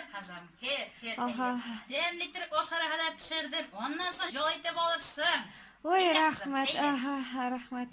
Кер, кызым, кер, кер. Ага. Тәмле итеп ашарга да пешердем. Аннан соң җылы итеп алырсың. Ой, Әйдә, кызым, рәхмәт. әйдә. Ага, рәхмәт.